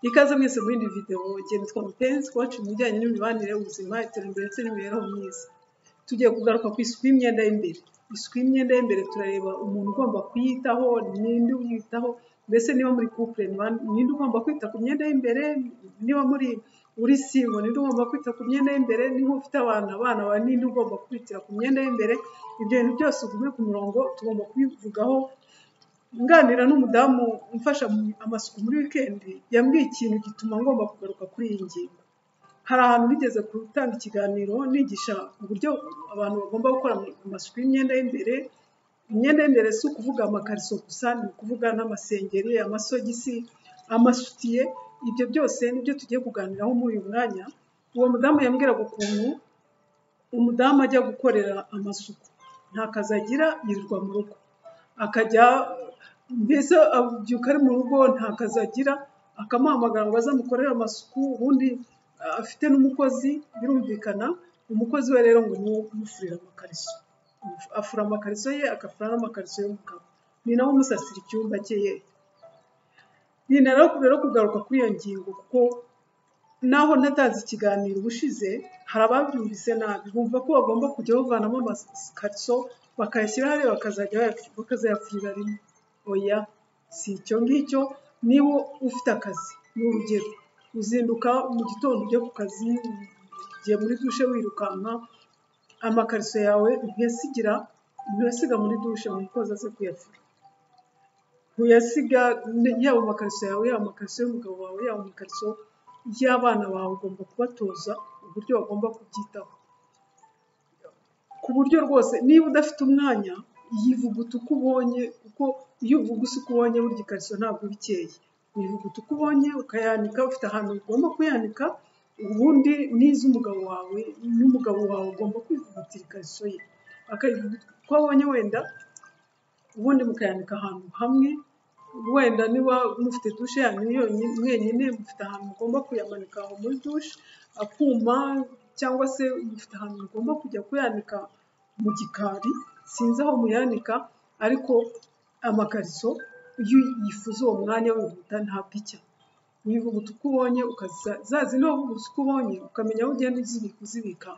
Ikaze mwese mu yindi video, njye nitwa Mupenzi, coach mu bijyanye n'imibanire, ubuzima, iterambere ndetse n'imibereho myiza. Tugiye kugaruka ku isuku y'imyenda y'imbere. Isuku y'imyenda y'imbere turareba umuntu ugomba kuyitaho, ninde uyitaho, mbese niba muri couple ninde ugomba kwita ku myenda y'imbere, niba muri uri single ninde ugomba kwita ku myenda y'imbere, niba ufite abana, abana bawe ninde ugomba kwitira ku myenda y'imbere. Ibyo bintu byose ugume ku murongo, tugomba kubivugaho. Nganira n'umudamu umfasha amasuku muri weekend, yambwiye ikintu gituma ngomba kugaruka kuri iyi ngingo. Hari ahantu nigeze gutanga ikiganiro nigisha uburyo abantu bagomba gukora amasuku y'imyenda y'imbere. Imyenda y'imbere si ukuvuga amakariso gusa, ni ukuvuga n'amasengeri, amasogisi, amasutiye, ibyo byose nibyo tugiye kuganiraho muri uyu mwanya. Uwo mudamu yambwiraga ukuntu umudamu ajya gukorera amasuku, nta kazi agira, yirirwa mu rugo, akajya mbese abyuka ari mu rugo, nta kazi agira, akamuhamagara ngo aze amukorere amasuku, ubundi afite n'umukozi, birumvikana. Umukozi we rero ngo niwe umufurira amakariso, afura amakariso ye, agafura n'amakariso y'umugabo, ni nawe umusasira icyumba cye ye. Ni rero kugaruka kuri iyo ngingo, kuko naho natanze ikiganiro ubushize hari ababyumvise nabi, bumva ko bagomba kujya bavanamo amakariso bakayashyira hariya bakazayafurira rimwe. Oya, si icyo ngicyo. Niba ufite akazi, ni urugero, uzinduka mu gitondo ujya ku kazi, ugiye muri dushe wirukanka, amakariso yawe ntuyasiga muri dushe ngo umukozi aze kuyafura. Ntuyasiga, yaba amakariso yawe, yaba amakariso y'umugabo wawe, yaba amakariso y'abana bawe, ugomba kubatoza uburyo bagomba kubyitaho. Ku buryo rwose niba udafite umwanya, yivuguta uko ubonye, kuko iyo uvuguse uko ubonye burya ikariso ntabwo iba ikeye. Wivuguta uko ubonye ukayanika, ufite ahantu ugomba kuyanika, ubundi n'iz'umugabo wawe, n'umugabo wawe ugomba kwivugutira ikariso ye, akayivuguta uko abonye wenda, ubundi mukayanika ahantu hamwe. Wenda niba mufite dushe yanyu mwenyine, mufite ahantu mugomba kuyamanika aho muri dushe akuma, cyangwa se mufite ahantu mugomba kujya kuyanika mu gikari, sinzi aho muyanika, ariko amakariso iyo uyifuza uwo mwanya wihuta ntabwo icya. Wivuguta uko ubonye, za zindi wavuguse uko ubonye, ukamenya aho ugenda uzibika uzibika,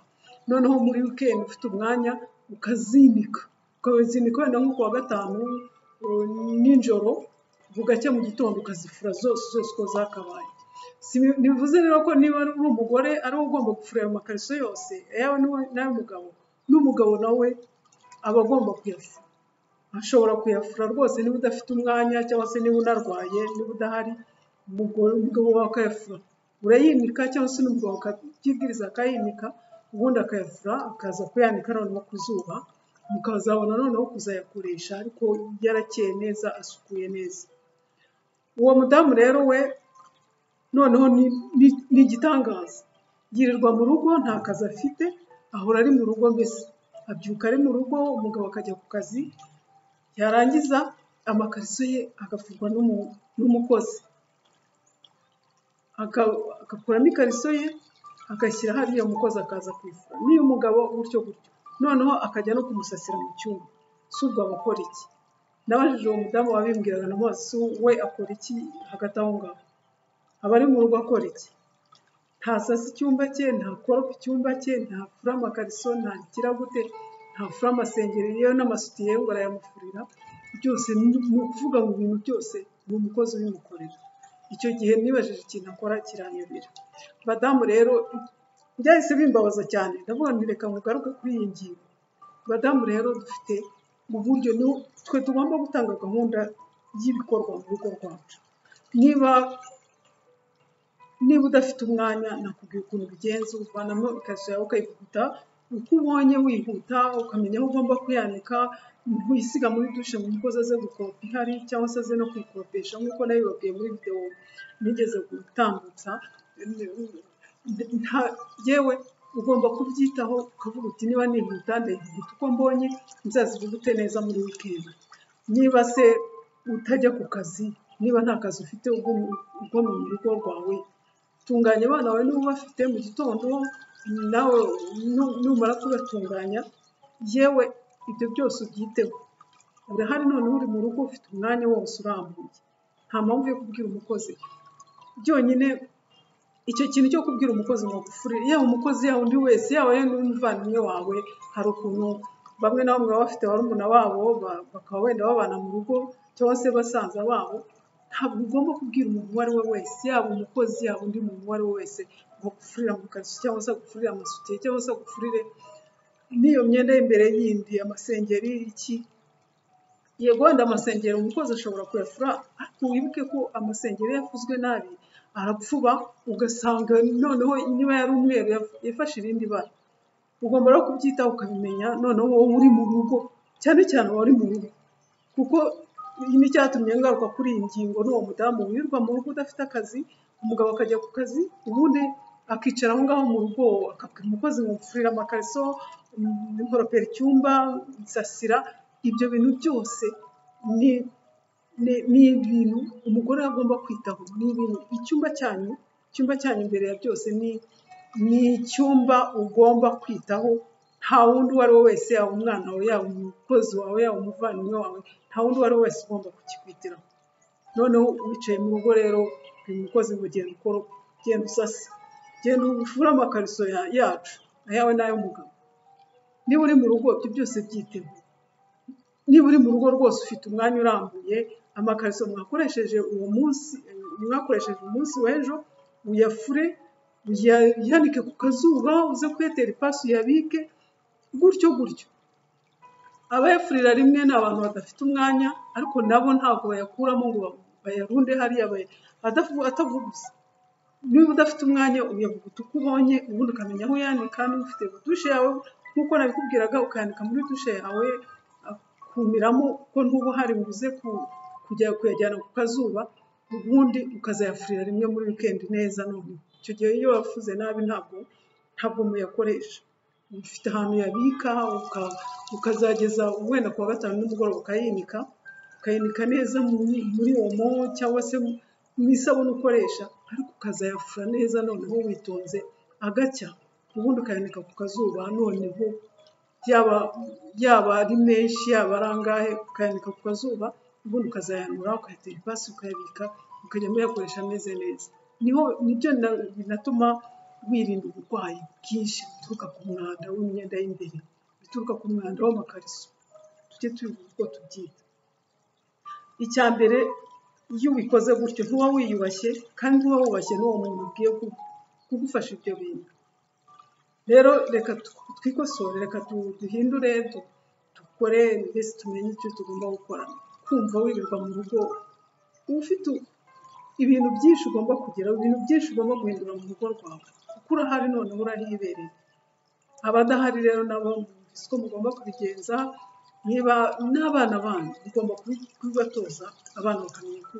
noneho muri weekend ufite umwanya ukazinika, ukazinika wenda nko kuwa gatanu nijoro, bugacya mu gitondo ukazifura zose zose uko zakabaye. Ntibivuze rero ko niba uri umugore ari wowe ugomba gufura ayo makariso yose, ayawe n'ay'umugabo, n'umugabo nawe aba agomba kuyafura. Ashobora kuyafura rwose niba udafite umwanya, cyangwa se niba unarwaye, niba udahari, umugabo wawe akayafura. Urayinika cyangwa se n'umugabo akabyibwiriza akayinika, ubundi akayafura, akaza kuyanika noneho ku zuba, mukazabona noneho kuzayakoresha ariko yarakeye neza, asukuye neza. Uwo mudamu rero we noneho ni igitangaza, yirirwa mu rugo, nta kazi afite, ahora ari mu rugo, mbese abyuka ari mu rugo, umugabo akajya ku kazi, yarangiza amakariso ye agafurwa n'umukozi, agakuramo ikariso ye agashyira hariya, umukozi akaza kuyifura, n'iyo umugabo gutyo gutyo, noneho akajya no kumusasira mu cyumba. Si ubwo aba akora iki? Nabajije uwo mudamu wabimbwiraga, namubaza we akora iki hagati aho ngaho, aba ari mu rugo akora iki? Ntasasa icyumba cye, ntakoropa icyumba cye, ntafura amakariso, ntagira gute, ntafura amasengeri yewe n'amasutiye ngo arayamufurira, byose ni ukuvuga ngo ibintu byose ni umukozi ubimukorera. Icyo gihe nibajije ikintu akora kiranyobera. Badamu rero byahise bimbabaza cyane, ndavuga nti reka mugaruke kuri iyi ngingo. Badamu rero dufite uburyo twe tugomba gutanga gahunda y'ibikorwa mu rugo rwacu. Niba udafite umwanya, nakubwiye ukuntu ubigenza, uvanamo ikariso yawe ukayivuguta uko ubonye wihuta, ukamenya aho ugomba kuyanika, ntuyisiga muri dushe ngo umukozi aze gukoropa ihari, cyangwa se aze no kuyikoropesha nk'uko nabibabwiye muri videwo nigeze gutambutsa. Yewe ugomba kubyitaho, ukavuga uti niba nihuta ndayivuguta uko mbonye, nzazivugute neza muri weekend. Niba se utajya ku kazi, niba nta kazi ufite uguma mu rugo rwawe, tunganya abana bawe niba ubafite mu gitondo, nawe numara kubatunganya, yewe ibyo byose ubyiteho. Urahari noneho uri mu rugo ufite umwanya wose urambuye, nta mpamvu yo kubwira umukozi. Byonyine icyo kintu cyo kubwira umukozi ngo agufurire, yaba umukozi yaba undi wese, yaba n'umuvandimwe wawe, hari ukuntu bamwe na bamwe baba bafite barumuna babo bakaba wenda babana mu rugo cyangwa se basaza babo, ntabwo ugomba kubwira umuntu uwo ari we wese, yaba umukozi yaba undi muntu uwo ari we wese ngo agufurire amakariso cyangwa se agufurire amasutiye cyangwa se agufurire n'iyo myenda y'imbere yindi, amasengeri iki. Yego wenda amasengeri umukozi ashobora kuyafura, ariko wibuke ko amasengeri iyo yafuzwe nabi arapfuba, ugasanga noneho niba yari umweru yafashe irindi bara. Ugomba rero kubyitaho ukabimenya, noneho wowe uri mu rugo, cyane cyane uba uri mu rugo, kuko n'icyatumye ngaruka kuri iyi ngingo ni uwo mudamu wirirwa mu rugo udafite akazi, umugabo akajya ku kazi, ubundi akicara aho ngaho mu rugo akabwira umukozi ngo mfurire amakariso, nkoropera icyumba, nsasira, ibyo bintu byose ni ibintu umugore agomba kwitaho, ni ibintu icyumba cyanyu, icyumba cyanyu mbere ya byose ni icyumba ugomba kwitaho, nta wundi uwo ari we wese, yaba umwana wawe, yaba umukozi wawe, yaba umuvandimwe wawe, nta wundi uwo ari we wese ugomba kukikwitiraho. Noneho wicaye mu rugo rero, uyu mukozi ngo genda ukorope, genda usase, genda ufure amakariso yacu, ayawe n'ay'umugabo. Niba uri mu rugo ibyo byose byiteho. Niba uri mu rugo rwose ufite umwanya urambuye, amakariso mwakoresheje uwo munsi, mwakoresheje umunsi w'ejo, uyafure, uyanike ku kazuba, uze kuyatera ipasi uyabike, gutyo gutyo. Abayafurira rimwe ni abantu badafite umwanya, ariko nabo ntabwo bayakuramo ngo bayarunde hariya atavugusa. Niba udafite umwanya uyavuguta uko ubonye, ubundi ukamenya aho uyanika, niba ufite dushe yawe nk'uko nabikubwiraga, ukayanika muri dushe yawe, akumiramo kuko ntuba uhari ngo uze kujya kuyajyana ku kazuba, ubundi ukazayafurira rimwe muri wikendi neza. Noneho icyo gihe iyo wafuze nabi ntabwo muyakoresha. Ufite ahantu uyabika, ukazageza wenda ku wa gatanu nimugoroba ukayinika, ukayinika neza muri omo cyangwa se mu isabune ukoresha, ariko ukazayafura neza noneho witonze agacya, ubundi ukayanika ku kazuba, noneho yaba ari menshi yaba ari angahe, ukayanika ku kazuba, ubundi ukazayanura ukayatera ipasi ukayabika, ukajya muyakoresha ameze neza. Niho nibyo binatuma wirinda uburwayi bwinshi buturuka ku mwanda w'imyenda y'imbere, bituruka ku mwanda w'amakariso, tujye tubivuga uko tubyita. Icya mbere iyo ubikoze gutyo ntuba wiyubashye, kandi ntuba wubashye n'uwo muntu ugiye kugufasha ibyo bintu. Rero reka twikosore, reka duhindure, dukore, mbese tumenye icyo tugomba gukora. Kumva wirirwa mu rugo ufite ibintu byinshi ugomba kugeraho, ibintu byinshi ugomba guhindura mu rugo rwawe, kuko urahari noneho urahibereye. Abadahari rero nabo mwumvise uko mugomba kubigenza, niba n'abana banyu mugomba kubibatoza, abana bakamenya ko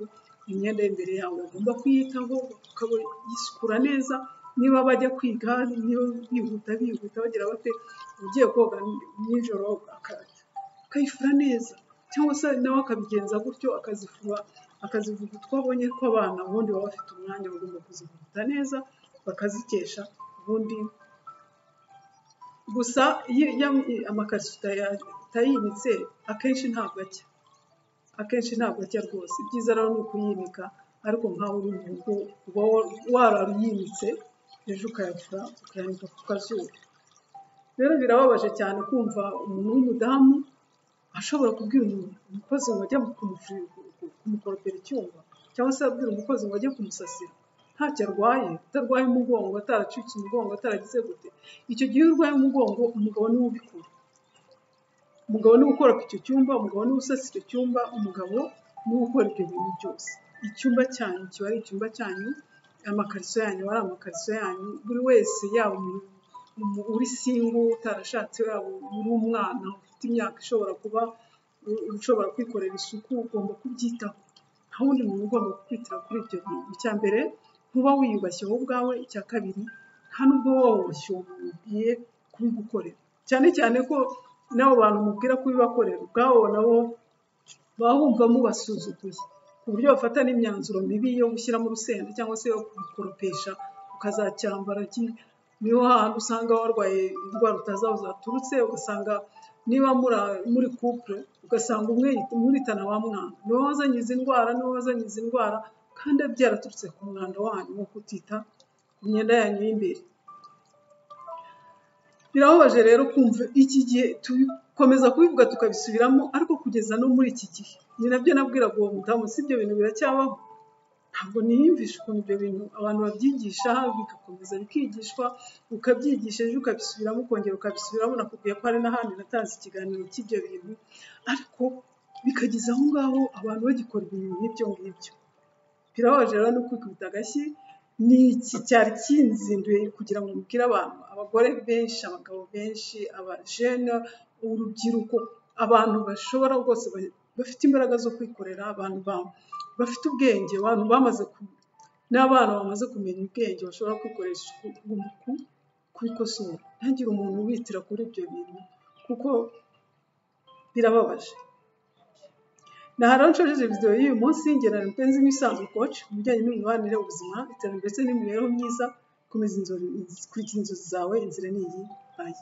imyenda y'imbere yabo bagomba kuyitaho, bakayisukura neza, niba bajya kwiga, niba bihuta bihuta bagira bate, ugiye koga nijoro akayifura neza, cyangwa se nawe akabigenza gutyo, akazifura akazivuguta uko abonye ko abana ubundi baba bafite umwanya, bagomba kuzivuguta neza bakazikesha, ubundi gusa iyo amakariso utayinitse akenshi ntabwo acya, akenshi ntabwo acya rwose. Ibyiza rero ni ukuyinika, ariko nkaho uri mu rugo uba warayinitse, ejo ukayafura ukayanika ku kazuba. Rero birababaje cyane kumva umuntu w'umudamu ashobora kubwira umukozi ngo ajye kumukoropera icyumba, cyangwa se abwira umukozi ngo ajye kumusasira, ntacyo arwaye, atarwaye umugongo, ataracitse umugongo, ataragize gute. Icyo gihe iyo urwaye umugongo, umugabo niwe ubikora. Umugabo niwe ukoropa icyo cyumba, umugabo niwe usasa icyo cyumba, umugabo niwe ukora ibyo bintu byose. Icyumba cyanyu kiba ari icyumba cyanyu, amakariso yanyu aba ari amakariso yanyu, buri wese yaba uri single utarashatse, yaba uri umwana ufite imyaka ishobora kuba ushobora kwikorera isuku, ugomba kubyitaho. Nta wundi muntu ugomba kukwitira kuri ibyo bintu. Icya mbere ntuba wiyubashye wowe ubwawe, icya kabiri nta nubwo wowe wubashye uwo muntu ugiye kubigukorera, cyane cyane ko n'abo bantu mubwira kubibakorera ubwabo nabo baba bumva mubasuzuguye, ku buryo bafata n'imyanzuro mibi yo gushyiramo urusenda cyangwa se yo kubikoropesha ukazacyambara. Niho hahandi usanga warwaye indwara utazi aho zaturutse, ugasanga niba muri couple ugasanga umwe muritana wa mwana, niwe wazanye izi ndwara, niwe wazanye izi ndwara, kandi byaraturutse ku mwanda wanyu wo kutita ku myenda yanyu y'imbere. Birababaje rero kumva iki gihe tukomeza kubivuga tukabisubiramo, ariko kugeza no muri iki gihe ni nabyo nabwiraga uwo mudamu, si ibyo bintu biracyabaho? Ntabwo niyumvisha ukuntu ibyo bintu abantu babyigisha bigakomeza bikigishwa, ukabyigisha ejo ukabisubiramo, ukongera ukabisubiramo. Nakubwiye ko hari n'ahandi natanze ikiganiro cy'ibyo bintu, ariko bikageza aho ngaho abantu bagikora ibintu nk'ibyo ngibyo. Birababaje rero no kwikubita agashyi. Ni iki cyari kinzinduye kugira ngo mbwire abantu, abagore benshi, abagabo benshi, abajene, urubyiruko, abantu bashobora rwose bafite imbaraga zo kwikorera, abantu bafite ubwenge, abantu bamaze n'abana bamaze kumenya ubwenge bashobora kwikoresha isuku, kubikosora. Ntihagire umuntu ubitira kuri ibyo bintu kuko birababaje. Aha rero nshojeje video y'uyu munsi. Njye na Mupenzi nk'ibisanzwe, coach mu bijyanye n'imibanire, ubuzima, iterambere ndetse n'imibereho myiza. Komeza inzozi, kurikira inzozi zawe, inzira ni iyi. Bye.